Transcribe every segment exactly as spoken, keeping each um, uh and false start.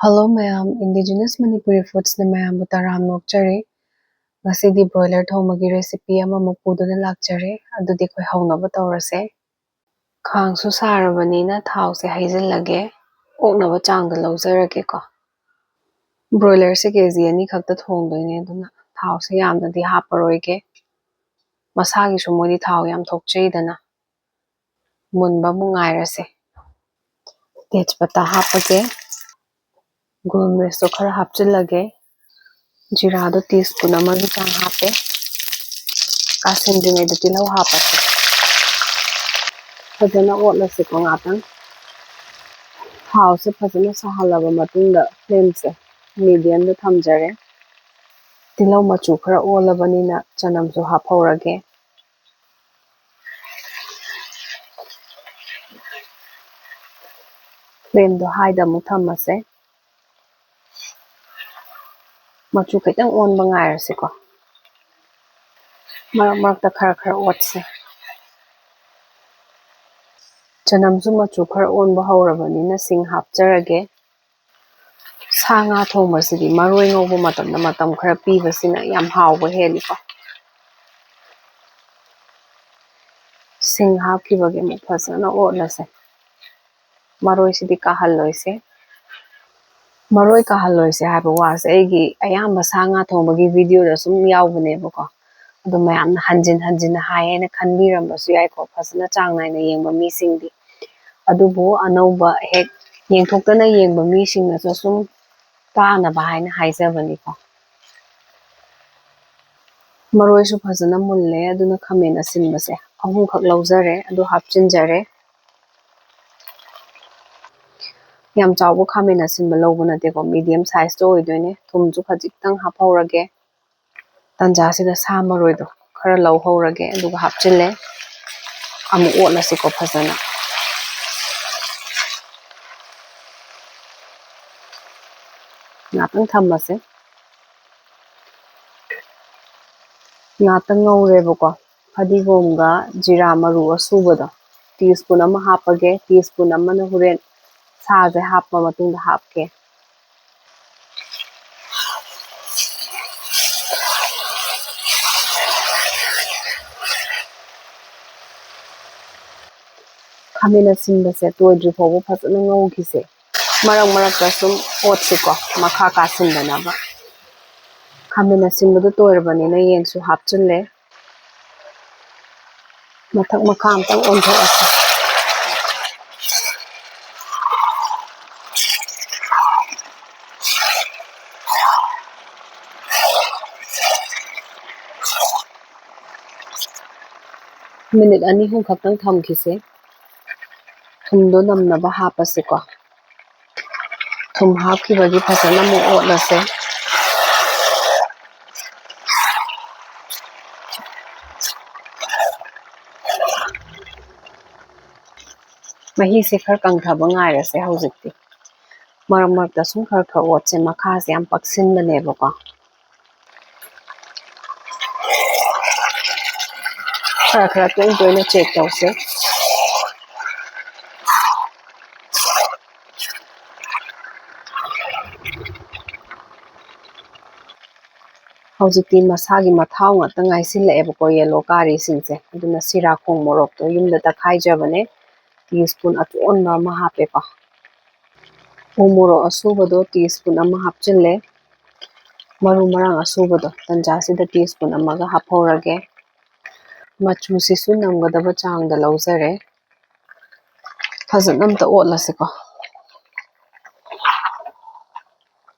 Hello ꯃꯌꯥꯝ, Indigenous Manipuri Foodsꯅ ꯃꯌꯥꯝꯕꯨ ꯇꯔꯥꯝꯅ ꯑꯣꯛꯆꯔꯤ꯫ ꯉꯁꯤꯗꯤ broiler ꯊꯣꯡꯕꯒꯤ recipe ꯑꯃꯃꯨꯛ ꯄꯨꯗꯨꯅ ꯂꯥꯛꯆꯔꯦ꯫ ꯑꯗꯨꯗꯤ ꯑꯩꯈꯣꯏ ꯍꯧꯅꯕ ꯇꯧꯔꯁꯦ꯫ ꯈꯥꯡꯁꯨ ꯁꯥꯔꯕꯅꯤꯅ ꯊꯥꯎꯁꯦ ꯍꯩꯖꯤꯜꯂꯒꯦ꯫ ꯑꯣꯛꯅꯕ ꯆꯥꯡꯗ ꯂꯧꯖꯔꯒꯦꯀꯣ꯫ Broilerꯁꯦ ꯀꯦ ꯖꯤ ꯑꯅꯤ ꯈꯛꯇ ꯊꯣꯡꯗꯣꯏꯅꯦ, ꯑꯗꯨꯅ ꯊꯥꯎꯁꯦ ꯌꯥꯝꯅꯗꯤ ꯍꯥꯞꯄꯔꯣꯏꯒꯦ꯫ ꯃꯁꯥꯒꯤꯁꯨ ꯃꯣꯏꯗꯤ ꯊꯥꯎ ꯌꯥꯝ ꯊꯣꯛꯆꯩꯗꯅ꯫ ꯃꯨꯟꯕ ꯑꯃꯨꯛ ꯉꯥꯏꯔꯁꯦ꯫ ꯇꯦꯖꯄꯇꯥ ꯍꯥꯞꯄꯒꯦ꯫ ꯒꯣꯜ ꯃꯤꯔꯆꯇꯣ ꯈꯔ ꯍꯥꯞꯆꯤꯜꯂꯒꯦ꯫ ꯖꯤꯔꯥꯗꯣ tea spoon ꯑꯃꯒꯤ ꯆꯥꯡ ꯍꯥꯞꯄꯦ꯫ ꯀꯥꯁꯤꯟꯗ꯭ꯔꯤꯉꯩꯗ ꯇꯤꯜꯍꯧ ꯍꯥꯞꯄꯁꯦ꯫ ꯐꯖꯅ ꯑꯣꯠꯂꯁꯤꯀꯣ ꯉꯥꯛꯇꯪ꯫ ꯊꯥꯎꯁꯦ ꯐꯖꯅ ꯁꯥꯍꯜꯂꯕ ꯃꯇꯨꯡꯗ flameꯁꯦ mediumꯗ ꯊꯝꯖꯔꯦ꯫ ꯇꯤꯜꯍꯧ ꯃꯆꯨ ꯈꯔ ꯑꯣꯜꯂꯕꯅꯤꯅ ꯆꯅꯝꯁꯨ ꯍꯥꯞꯍꯧꯔꯒꯦ꯫ Flameꯗꯣ highꯗ ꯑꯃꯨꯛ ꯊꯝꯃꯁꯦ꯫ ꯃꯆꯨ ꯈꯤꯇꯪ ꯑꯣꯟꯕ ꯉꯥꯏꯔꯁꯤꯀꯣ꯫ ꯃꯔꯛ ꯃꯔꯛꯇ ꯈꯔ ꯈꯔ ꯑꯣꯠꯁꯦ꯫ ꯆꯅꯝꯁꯨ ꯃꯆꯨ ꯈꯔ ꯑꯣꯟꯕ ꯍꯧꯔꯕꯅꯤꯅ ꯁꯤꯡ ꯍꯥꯞꯆꯔꯒꯦ꯫ ꯁꯥ ꯉꯥ ꯊꯣꯡꯕꯁꯤꯗꯤ ꯃꯔꯣꯏ ꯉꯧꯕ ꯃꯇꯝꯗ ꯃꯇꯝ ꯈꯔ ꯄꯤꯕꯁꯤꯅ ꯌꯥꯝ ꯍꯥꯎꯕ ꯍꯦꯜꯂꯤꯀꯣ꯫ ꯁꯤꯡ ꯍꯥꯞꯈꯤꯕꯒꯤ ꯑꯃꯨꯛ ꯐꯖꯅ ꯑꯣꯠꯂꯁꯦ꯫ ꯃꯔꯣꯏꯁꯤꯗꯤ ꯀꯥꯍꯜꯂꯣꯏꯁꯦ꯫ ꯃꯔꯣꯏ ꯀꯥꯍꯜꯂꯣꯏꯁꯦ ꯍꯥꯏꯕ ꯋꯥꯁꯦ ꯑꯩꯒꯤ ꯑꯌꯥꯝꯕ ꯁꯥ ꯉꯥ ꯊꯣꯡꯕꯒꯤ videoꯗ ꯁꯨꯝ ꯌꯥꯎꯕꯅꯦꯕꯀꯣ꯫ ꯑꯗꯣ ꯃꯌꯥꯝꯅ ꯍꯟꯖꯤꯟ ꯍꯟꯖꯤꯟꯅ ꯍꯥꯏ ꯍꯥꯏꯅ ꯈꯟꯕꯤꯔꯝꯕꯁꯨ ꯌꯥꯏꯀꯣ꯫ ꯐꯖꯅ ꯆꯥꯡ ꯅꯥꯏꯅ ꯌꯦꯡꯕ ꯃꯤꯁꯤꯡꯗꯤ꯫ ꯑꯗꯨꯕꯨ ꯑꯅꯧꯕ ꯍꯦꯛ ꯌꯦꯡꯊꯣꯛꯇꯅ ꯌꯦꯡꯕ ꯃꯤꯁꯤꯡꯅꯁꯨ ꯁꯨꯝ ꯇꯥꯅꯕ ꯍꯥꯏꯅ ꯍꯥꯏꯖꯕꯅꯤꯀꯣ꯫ ꯃꯔꯣꯏꯁꯨ ꯐꯖꯅ ꯃꯨꯜꯂꯦ, ꯑꯗꯨꯅ ꯈꯥꯃꯦꯟ ꯑꯁꯤꯟꯕꯁꯦ ꯑꯍꯨꯝꯈꯛ ꯂꯧꯖꯔꯦ, ꯑꯗꯨ ꯍꯥꯞꯆꯤꯟꯖꯔꯦ꯫ ꯌꯥꯝ ꯆꯥꯎꯕ ꯈꯥꯃꯦꯟ ꯑꯁꯤꯟꯕ ꯂꯧꯕ ꯅꯠꯇꯦꯀꯣ, medium sizeꯇ ꯑꯣꯏꯗꯣꯏꯅꯦ꯫ ꯊꯨꯝꯁꯨ ꯈꯖꯤꯛꯇꯪ ꯍꯥꯞꯍꯧꯔꯒꯦ꯫ ꯇꯟꯖꯥꯁꯤꯗ ꯁꯥ ꯃꯔꯣꯏꯗꯣ ꯈꯔ ꯂꯧꯍꯧꯔꯒꯦ, ꯑꯗꯨꯒ ꯍꯥꯞꯆꯤꯜꯂꯦ꯫ ꯑꯃꯨꯛ ꯑꯣꯠꯂꯁꯤꯀꯣ ꯐꯖꯅ꯫ ꯉꯥꯛꯇꯪ ꯊꯝꯃꯁꯦ꯫ ꯉꯥꯛꯇꯪ ꯉꯧꯔꯦꯕꯀꯣ꯫ ꯐꯗꯤꯒꯣꯝꯒ ꯖꯤꯔꯥ ꯃꯔꯨ ꯑꯁꯨꯕꯗꯣ tea spoon ꯑꯃ ꯍꯥꯞꯄꯒꯦ꯫ Tea spoon ꯑꯃꯅ ꯍꯣꯔꯦꯟ ꯁꯥꯁꯦ ꯍꯥꯞꯄ ꯃꯇꯨꯡꯗ ꯍꯥꯞꯀꯦ꯫ ꯈꯥꯃꯦꯟ ꯑꯁꯤꯟꯕꯁꯦ ꯇꯣꯏꯗ꯭ꯔꯤ ꯐꯥꯎꯕ ꯐꯖꯅ ꯉꯧꯈꯤꯁꯦ꯫ ꯃꯔꯛ ꯃꯔꯛꯇ ꯁꯨꯝ ꯑꯣꯠꯁꯤꯀꯣ, ꯃꯈꯥ ꯀꯥꯁꯤꯟꯗꯅꯕ꯫ ꯈꯥꯃꯦꯟ ꯑꯁꯤꯟꯕꯗꯨ ꯇꯣꯏꯔꯕꯅꯤꯅ ꯌꯦꯟꯁꯨ ꯍꯥꯞꯆꯤꯜꯂꯦ꯫ ꯃꯊꯛ ꯃꯈꯥ ꯑꯝꯇꯪ ꯑꯣꯟꯊꯣꯛꯑꯁꯤ꯫ ꯃꯤꯅꯤꯠ ꯑꯅꯤ ꯑꯍꯨꯝ ꯈꯛꯇꯪ ꯊꯝꯈꯤꯁꯦ꯫ ꯊꯨꯝꯗꯣ ꯅꯝꯅꯕ ꯍꯥꯞꯄꯁꯤꯀꯣ꯫ ꯊꯨꯝ ꯍꯥꯞꯈꯤꯕꯒꯤ ꯐꯖꯅ ꯑꯃꯨꯛ ꯑꯣꯠꯂꯁꯦ꯫ ꯃꯍꯤꯁꯦ ꯈꯔ ꯀꯪꯊꯕ ꯉꯥꯏꯔꯁꯦ ꯍꯧꯖꯤꯛꯇꯤ꯫ ꯃꯔꯛ ꯃꯔꯛꯇ ꯁꯨꯝ ꯈꯔ ꯈꯔ ꯑꯣꯠꯁꯦ, ꯃꯈꯥꯁꯦ ꯌꯥꯝ ꯄꯛꯁꯤꯟꯕꯅꯦꯕꯀꯣ꯫ ꯈꯔ ꯈꯔ ꯇꯣꯏꯅ ꯇꯣꯏꯅ ꯆꯦꯛ ꯇꯧꯁꯦ꯫ ꯍꯧꯖꯤꯛꯇꯤ ꯃꯁꯥꯒꯤ ꯃꯊꯥꯎ ꯉꯥꯛꯇ ꯉꯥꯏꯁꯤꯜꯂꯛꯑꯦꯕꯀꯣ, ꯌꯦꯂꯣ ꯀꯥꯔꯤꯁꯤꯡꯁꯦ꯫ ꯑꯗꯨꯅ ꯁꯤꯔꯥꯈꯣꯡ ꯃꯣꯔꯣꯛꯇꯣ ꯌꯨꯝꯗ ꯇꯛꯈꯥꯏꯖꯕꯅꯦ, ꯇꯤ ꯁ꯭ꯄꯨꯟ ꯑꯆꯣꯟꯕ ꯑꯃ ꯍꯥꯞꯄꯦꯀꯣ꯫ ꯎ ꯃꯣꯔꯣꯛ ꯑꯁꯨꯕꯗꯣ ꯇꯤ ꯁ꯭ꯄꯨꯟ ꯑꯃ ꯍꯥꯞꯆꯤꯜꯂꯦ꯫ ꯃꯔꯨ ꯃꯔꯥꯡ ꯑꯁꯨꯕꯗꯣ ꯇꯟꯖꯥꯁꯤꯗ ꯇꯤ ꯁ꯭ꯄꯨꯟ ꯑꯃꯒ ꯍꯥꯞꯍꯧꯔꯒꯦ꯫ ꯃꯆꯨꯁꯤꯁꯨ ꯅꯝꯒꯗꯕ ꯆꯥꯡꯗ ꯂꯧꯖꯔꯦ꯫ ꯐꯖꯅ ꯑꯝꯇ ꯑꯣꯠꯂꯁꯤꯀꯣ꯫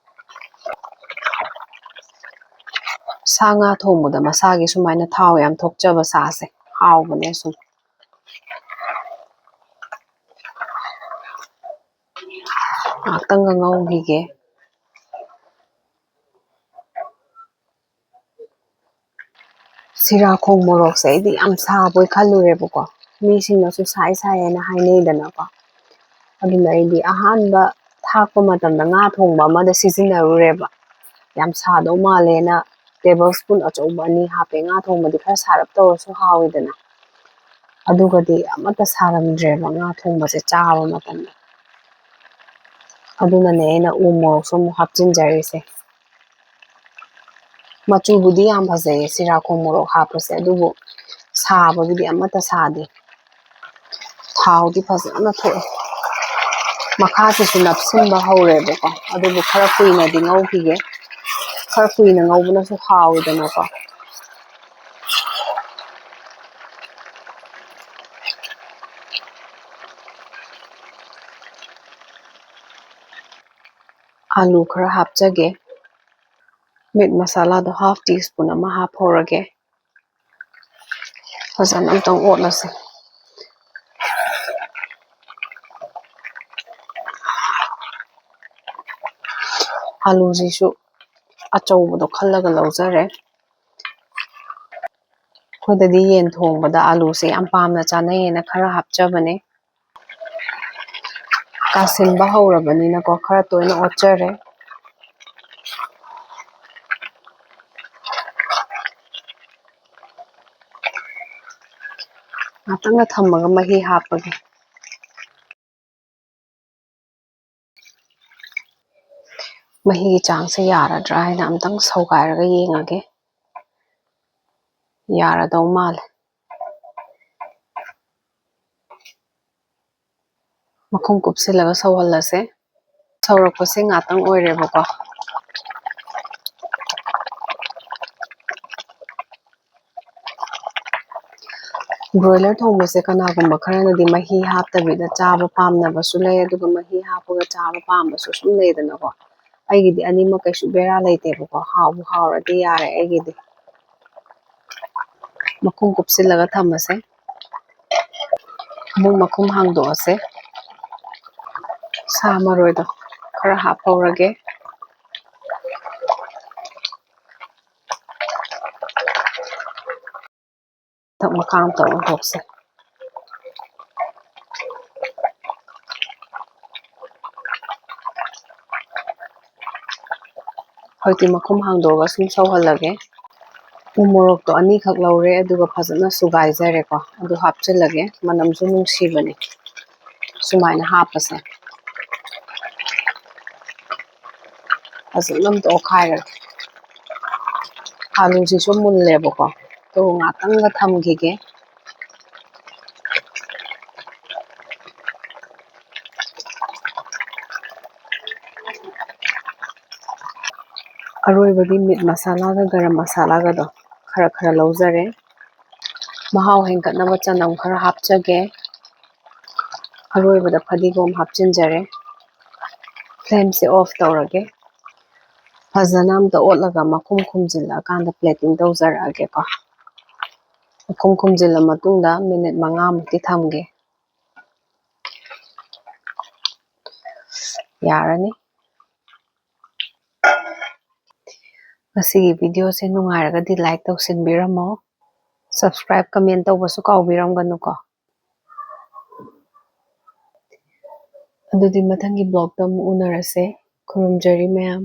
ꯁꯥ ꯉꯥ ꯊꯣꯡꯕꯗ ꯃꯁꯥꯒꯤ ꯁꯨꯃꯥꯏꯅ ꯊꯥꯎ ꯌꯥꯝ ꯊꯣꯛꯆꯕ ꯁꯥꯁꯦ ꯍꯥꯎꯕꯅꯦ ꯁꯨꯝ꯫ ꯉꯥꯛꯇꯪꯒ ꯉꯧꯈꯤꯒꯦ꯫ ꯁꯤꯔꯥꯈꯣꯡ ꯃꯣꯔꯣꯛꯁꯦ ꯑꯩꯗꯤ ꯌꯥꯝ ꯁꯥꯕꯣꯏ ꯈꯜꯂꯨꯔꯦꯕꯀꯣ, ꯃꯤꯁꯤꯡꯅꯁꯨ ꯁꯥꯏ ꯁꯥꯏ ꯍꯥꯏꯅ ꯍꯥꯏꯅꯩꯗꯅꯀꯣ꯫ ꯑꯗꯨꯅ ꯑꯩꯗꯤ ꯑꯍꯥꯟꯕ ꯊꯥꯛꯄ ꯃꯇꯝꯗ ꯉꯥ ꯊꯣꯡꯕ ꯑꯃꯗ ꯁꯤꯖꯤꯟꯅꯔꯨꯔꯦꯕ꯫ ꯌꯥꯝ ꯁꯥꯗꯧ ꯃꯥꯜꯂꯦꯅ ꯇꯦꯕꯜ ꯁ꯭ꯄꯨꯟ ꯑꯆꯧꯕ ꯑꯅꯤ ꯍꯥꯞꯄꯦ꯫ ꯉꯥ ꯊꯣꯡꯕꯗꯤ ꯈꯔ ꯁꯥꯔꯞ ꯇꯧꯔꯁꯨ ꯍꯥꯎꯋꯤꯗꯅ꯫ ꯑꯗꯨꯒꯗꯤ ꯑꯃꯠꯇ ꯁꯥꯔꯝꯗ꯭ꯔꯦꯕ ꯉꯥ ꯊꯣꯡꯕꯁꯦ ꯆꯥꯕ ꯃꯇꯝꯗ꯫ ꯑꯗꯨꯅꯅꯦ ꯑꯩꯅ ꯎ ꯃꯣꯔꯣꯛꯁꯨ ꯑꯃꯨꯛ ꯍꯥꯞꯆꯤꯟꯖꯔꯤꯁꯦ꯫ ꯃꯆꯨꯕꯨꯗꯤ ꯌꯥꯝ ꯐꯖꯩꯌꯦ ꯁꯤꯔꯥꯈꯣꯡ ꯃꯣꯔꯣꯛ ꯍꯥꯞꯄꯁꯦ, ꯑꯗꯨꯕꯨ ꯁꯥꯕꯒꯤꯗꯤ ꯑꯃꯠꯇ ꯁꯥꯗꯦ꯫ ꯊꯥꯎꯗꯤ ꯐꯖꯅ ꯊꯣꯛꯑꯦ꯫ ꯃꯈꯥꯁꯤꯁꯨ ꯅꯞꯁꯤꯟꯕ ꯍꯧꯔꯦꯕꯀꯣ, ꯑꯗꯨꯕꯨ ꯈꯔ ꯀꯨꯏꯅꯗꯤ ꯉꯧꯈꯤꯒꯦ꯫ ꯈꯔ ꯀꯨꯏꯅ ꯉꯧꯕꯅꯁꯨ ꯍꯥꯎꯋꯤꯗꯅꯀꯣ꯫ ꯑꯥꯂꯨ ꯈꯔ ꯍꯥꯞꯆꯒꯦ꯫ ꯃꯤꯠ ꯃꯁꯥꯂꯥꯗꯣ half tea spoon ꯑꯃ ꯍꯥꯞꯍꯧꯔꯒꯦ꯫ ꯐꯖꯅ ꯑꯝꯇꯪ ꯑꯣꯠꯂꯁꯦ꯫ ꯑꯥꯂꯨꯁꯤꯁꯨ ꯑꯆꯧꯕꯗꯣ ꯈꯜꯂꯒ ꯂꯧꯖꯔꯦ꯫ ꯑꯩꯈꯣꯏꯗꯗꯤ ꯌꯦꯟ ꯊꯣꯡꯕꯗ ꯑꯥꯂꯨꯁꯦ ꯌꯥꯝ ꯄꯥꯝꯅ ꯆꯥꯅꯩꯌꯦꯅ ꯈꯔ ꯍꯥꯞꯆꯕꯅꯦ꯫ ꯀꯥꯁꯤꯟꯕ ꯍꯧꯔꯕꯅꯤꯅꯀꯣ, ꯈꯔ ꯇꯣꯏꯅ ꯑꯣꯠꯆꯔꯦ꯫ ꯉꯥꯛꯇꯪꯒ ꯊꯝꯃꯒ ꯃꯍꯤ ꯍꯥꯞꯄꯒꯦ꯫ ꯃꯍꯤꯒꯤ ꯆꯥꯡꯁꯦ ꯌꯥꯔꯗ꯭ꯔꯥ ꯍꯥꯏꯅ ꯑꯝꯇꯪ ꯁꯧꯒꯥꯏꯔꯒ ꯌꯦꯡꯉꯒꯦ꯫ ꯌꯥꯔꯗꯧ ꯃꯥꯜꯂꯦ꯫ ꯃꯈꯨꯝ ꯀꯨꯞꯁꯤꯜꯂꯒ ꯁꯧꯍꯜꯂꯁꯦ꯫ ꯁꯧꯔꯛꯄꯁꯦ ꯉꯥꯛꯇꯪ ꯑꯣꯏꯔꯦꯕꯀꯣ꯫ Broiler ꯊꯣꯡꯕꯁꯦ ꯀꯅꯥꯒꯨꯝꯕ ꯈꯔꯅꯗꯤ ꯃꯍꯤ ꯍꯥꯞꯇꯕꯤꯗ ꯆꯥꯕ ꯄꯥꯝꯅꯕꯁꯨ ꯂꯩ, ꯑꯗꯨꯒ ꯃꯍꯤ ꯍꯥꯞꯄꯒ ꯆꯥꯕ ꯄꯥꯝꯕꯁꯨ ꯁꯨꯝ ꯂꯩꯗꯅꯀꯣ꯫ ꯑꯩꯒꯤꯗꯤ ꯑꯅꯤꯃꯛ ꯀꯩꯁꯨ ꯕꯦꯔꯥ ꯂꯩꯇꯦꯕꯀꯣ, ꯍꯥꯎꯕꯨ ꯍꯥꯎꯔꯗꯤ ꯌꯥꯔꯦ ꯑꯩꯒꯤꯗꯤ꯫ ꯃꯈꯨꯝ ꯀꯨꯞꯁꯤꯜꯂꯒ ꯊꯝꯃꯁꯦ꯫ ꯑꯃꯨꯛ ꯃꯈꯨꯝ ꯍꯥꯡꯗꯣꯛꯑꯁꯦ꯫ ꯁꯥ ꯃꯔꯣꯏꯗꯣ ꯈꯔ ꯍꯥꯞꯍꯧꯔꯒꯦ꯫ ꯃꯊꯛ ꯃꯈꯥ ꯑꯝꯇ ꯑꯣꯟꯊꯣꯛꯁꯦ꯫ ꯍꯧꯖꯤꯛꯇꯤ ꯃꯈꯨꯝ ꯍꯥꯡꯗꯣꯛꯑꯒ ꯁꯨꯝ ꯁꯧꯍꯜꯂꯒꯦ꯫ ꯎ ꯃꯣꯔꯣꯛꯇꯣ ꯑꯅꯤꯈꯛ ꯂꯧꯔꯦ, ꯑꯗꯨꯒ ꯐꯖꯅ ꯁꯨꯒꯥꯏꯖꯔꯦꯀꯣ꯫ ꯑꯗꯨ ꯍꯥꯞꯆꯤꯜꯂꯒꯦ, ꯃꯅꯝꯁꯨ ꯅꯨꯡꯁꯤꯕꯅꯦ ꯁꯨꯃꯥꯏꯅ ꯍꯥꯞꯄꯁꯦ꯫ ꯐꯖꯅ ꯑꯝꯇ ꯑꯣꯠꯈꯥꯏꯔꯒꯦ꯫ ꯑꯥꯂꯨꯁꯤꯁꯨ ꯃꯨꯜꯂꯦꯕꯀꯣ, ꯑꯗꯨ ꯉꯥꯛꯇꯪꯒ ꯊꯝꯈꯤꯒꯦ꯫ ꯑꯔꯣꯏꯕꯒꯤ ꯃꯤꯠ ꯃꯁꯥꯂꯥꯒ ꯒꯔꯝ ꯃꯁꯥꯂꯥꯒꯗꯣ ꯈꯔ ꯈꯔ ꯂꯧꯖꯔꯦ꯫ ꯃꯍꯥꯎ ꯍꯦꯟꯒꯠꯅꯕ ꯆꯅꯝ ꯈꯔ ꯍꯥꯞꯆꯒꯦ꯫ ꯑꯔꯣꯏꯕꯗ ꯐꯗꯤꯒꯣꯝ ꯍꯥꯞꯆꯤꯟꯖꯔꯦ꯫ ꯐ꯭ꯂꯦꯝꯁꯦ ꯑꯣꯐ ꯇꯧꯔꯒꯦ꯫ ꯐꯖꯅ ꯑꯝꯇ ꯑꯣꯠꯂꯒ ꯃꯈꯨꯝ ꯈꯨꯝꯖꯤꯜꯂꯛꯑꯀꯥꯟꯗ ꯄ꯭ꯂꯦꯇꯤꯡ ꯇꯧꯖꯔꯛꯑꯒꯦꯀꯣ꯫ ꯃꯈꯨꯝ ꯈꯨꯝꯖꯤꯜꯂ ꯃꯇꯨꯡꯗ ꯃꯤꯅꯤꯠ ꯃꯉꯥꯃꯨꯛꯇꯤ ꯊꯝꯒꯦ꯫ ꯌꯥꯔꯅꯤ꯫ ꯉꯁꯤꯒꯤ ꯚꯤꯗꯤꯑꯣꯁꯦ ꯅꯨꯡꯉꯥꯏꯔꯒꯗꯤ ꯂꯥꯏꯛ ꯇꯧꯁꯤꯟꯕꯤꯔꯝꯃꯣ꯫ ꯁꯕꯁꯀ꯭ꯔꯥꯏꯕ, ꯀꯃꯦꯟ ꯇꯧꯕꯁꯨ ꯀꯥꯎꯕꯤꯔꯝꯒꯅꯨꯀꯣ꯫ ꯑꯗꯨꯗꯤ ꯃꯊꯪꯒꯤ ꯕ꯭ꯂꯣꯒꯇ ꯑꯃꯨꯛ ꯎꯅꯔꯁꯦ꯫ ꯈꯨꯔꯨꯝꯖꯔꯤ ꯃꯌꯥꯝ꯫